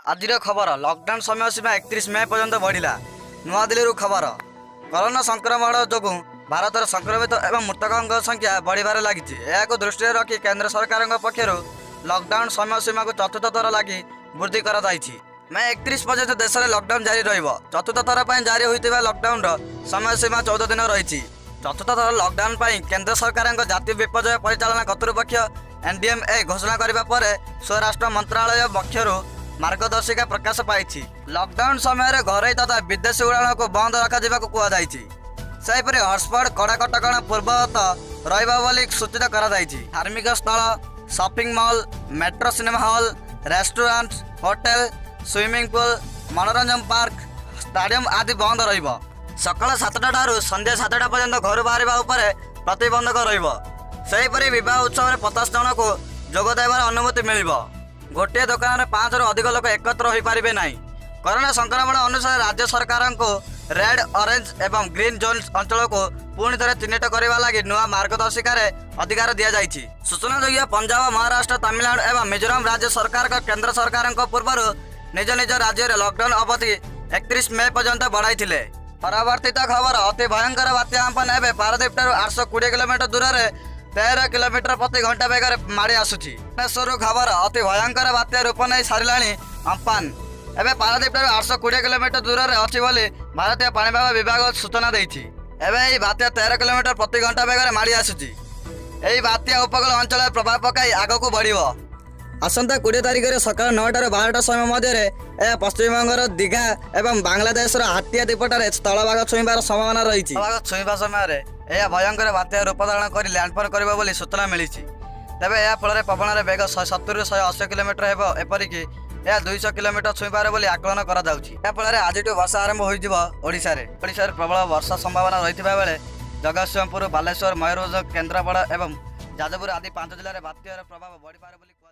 ଆଜିର ଖବର, ଲକଡାଉନ ସମୟ ସୀମା 31 ମେ ପର୍ଯ୍ୟନ୍ତ ବଢ଼ିଲା। ନୂଆଦିଲ୍ଲୀରୁ ଖବର, କରୋନା ସଂକ୍ରମଣ ଯୋଗୁଁ ଭାରତରେ ସଂକ୍ରମିତ ଏବଂ ମୃତକଙ୍କ ସଂଖ୍ୟା ବଢ଼ିବାରେ ଲାଗିଛି। ଏହାକୁ ଦୃଷ୍ଟିରେ ରଖି କେନ୍ଦ୍ର ସରକାରଙ୍କ ପକ୍ଷରୁ ଲକଡାଉନ ସମୟ ସୀମାକୁ ଚତୁର୍ଥ ଥର ଲାଗି ବୃଦ୍ଧି କରାଯାଇଛି। ମେ 31 ପର୍ଯ୍ୟନ୍ତ ଦେଶରେ ଲକଡାଉନ ଜାରି ରହିବ। ଚତୁର୍ଥ ଥର ପାଇଁ ଜାରି ହୋଇଥିବା ଲକଡାଉନର ସମୟ ସୀମା 14 ଦିନ ରହିଛି। ଚତୁର୍ଥ ଥର ଲକଡାଉନ ପାଇଁ କେନ୍ଦ୍ର ସରକାରଙ୍କ ଜାତୀୟ ବିପର୍ଯ୍ୟୟ ପରିଚାଳନା କର୍ତ୍ତୃପକ୍ଷ, ଏନ୍ଡିଏମ୍ଏ ଘୋଷଣା କରିବା ପରେ ସ୍ୱରାଷ୍ଟ୍ର ମନ୍ତ୍ରଣାଳୟ ପକ୍ଷରୁ ମାର୍ଗଦର୍ଶିକା ପ୍ରକାଶ ପାଇଛି। ଲକଡାଉନ ସମୟରେ ଘରୋଇ ତଥା ବିଦେଶୀ ଉଡ଼ାଣକୁ ବନ୍ଦ ରଖାଯିବାକୁ କୁହାଯାଇଛି। ସେହିପରି ହଟସ୍ପଟ କଡ଼ା କଟକଣା ପୂର୍ବବତ ରହିବ ବୋଲି ସୂଚିତ କରାଯାଇଛି। ଧାର୍ମିକ ସ୍ଥଳ, shopping mall, metro, cinema hall, restaurant, hotel, swimming pool, ମନୋରଞ୍ଜନ ପାର୍କ, ଷ୍ଟାଡିୟମ ଆଦି ବନ୍ଦ ରହିବ। ସକାଳ 7ଟା ଠାରୁ ସନ୍ଧ୍ୟା 7ଟା ପର୍ଯ୍ୟନ୍ତ ଘରୁ ବାହାରିବା ଉପରେ ପ୍ରତିବନ୍ଧକ ରହିବ। ସେହିପରି ବିବାହ ଉତ୍ସବରେ 50 ଜଣକୁ ଯୋଗ ଦେବାର ଅନୁମତି ମିଳିବ। ଗୋଟିଏ ଦୋକାନରେ ପାଞ୍ଚରୁ ଅଧିକ ଲୋକ ଏକତ୍ର ହୋଇପାରିବେ ନାହିଁ। କରୋନା ସଂକ୍ରମଣ ଅନୁସାରେ ରାଜ୍ୟ ସରକାରଙ୍କୁ ରେଡ୍, ଅରେଞ୍ଜ ଏବଂ ଗ୍ରୀନ୍ ଜୋନ୍ ଅଞ୍ଚଳକୁ ପୁଣି ଥରେ ଚିହ୍ନଟ କରିବା ଲାଗି ନୂଆ ମାର୍ଗଦର୍ଶିକାରେ ଅଧିକାର ଦିଆଯାଇଛି। ସୂଚନାଯୋଗ୍ୟ, ପଞ୍ଜାବ, ମହାରାଷ୍ଟ୍ର, ତାମିଲନାଡୁ ଏବଂ ମିଜୋରାମ ରାଜ୍ୟ ସରକାରଙ୍କ କେନ୍ଦ୍ର ସରକାରଙ୍କ ପୂର୍ବରୁ ନିଜ ନିଜ ରାଜ୍ୟରେ ଲକଡାଉନ ଅବଧି 31 ମେ ପର୍ଯ୍ୟନ୍ତ ବଢ଼ାଇଥିଲେ। ପରବର୍ତ୍ତିତ ଖବର, ଅତି ଭୟଙ୍କର ବାତ୍ୟା ଆମ୍ଫାନ ଏବେ ପାରାଦ୍ୱୀପଠାରୁ 820 କିଲୋମିଟର ଦୂରରେ 13 କିଲୋମିଟର ପ୍ରତି ଘଣ୍ଟା ବେଗରେ ମାଡ଼ି ଆସୁଛି। ଭୁବନେଶ୍ୱରରୁ ଖବର, ଅତି ଭୟଙ୍କର ବାତ୍ୟା ରୂପ ନେଇ ସାରିଲାଣି ଅମ୍ପାନ। ଏବେ ପାରାଦ୍ୱୀପଠାରୁ 820 କିଲୋମିଟର ଦୂରରେ ଅଛି ବୋଲି ଭାରତୀୟ ପାଣିପାଗ ବିଭାଗ ସୂଚନା ଦେଇଛି। ଏବେ ଏହି ବାତ୍ୟା 13 କିଲୋମିଟର ପ୍ରତି ଘଣ୍ଟା ବେଗରେ ମାଡ଼ି ଆସୁଛି। ଏହି ବାତ୍ୟା ଉପକୂଳ ଅଞ୍ଚଳରେ ପ୍ରଭାବ ପକାଇ ଆଗକୁ ବଢ଼ିବ। ଆସନ୍ତା 20 ତାରିଖରେ ସକାଳ 9ଟାରୁ 12ଟା ସମୟ ମଧ୍ୟରେ ଏହା ପଶ୍ଚିମବଙ୍ଗର ଦୀଘା ଏବଂ ବାଂଲାଦେଶର ହାଟିଆ ଦ୍ୱୀପଠାରେ ସ୍ଥଳଭାଗ ଛୁଇଁବାର ସମ୍ଭାବନା ରହିଛି। ସ୍ଥଳଭାଗ ଛୁଇଁବା ସମୟରେ ଏହା ଭୟଙ୍କର ବାତ୍ୟା ରୂପ ଧାରଣ କରି ଲ୍ୟାଣ୍ଡଫଲ୍ କରିବ ବୋଲି ସୂଚନା ମିଳିଛି। ତେବେ ଏହା ଫଳରେ ପବନର ବେଗ 170ରୁ 180 କିଲୋମିଟର ହେବ। ଏପରିକି ଏହା 200 କିଲୋମିଟର ଛୁଇଁପାରେ ବୋଲି ଆକଳନ କରାଯାଉଛି। ଏହା ଫଳରେ ଆଜିଠୁ ବର୍ଷା ଆରମ୍ଭ ହୋଇଯିବ ଓଡ଼ିଶାରେ। ଓଡ଼ିଶାରେ ପ୍ରବଳ ବର୍ଷା ସମ୍ଭାବନା ରହିଥିବା ବେଳେ ଜଗତସିଂହପୁର, ବାଲେଶ୍ୱର, ମୟୂରଭଞ୍ଜ, କେନ୍ଦ୍ରାପଡ଼ା ଏବଂ ଯାଜପୁର ଆଦି ପାଞ୍ଚ ଜିଲ୍ଲାରେ ବାତ୍ୟାର ପ୍ରଭାବ ବଢ଼ିପାରେ ବୋଲି କୁହାଯାଉଛି।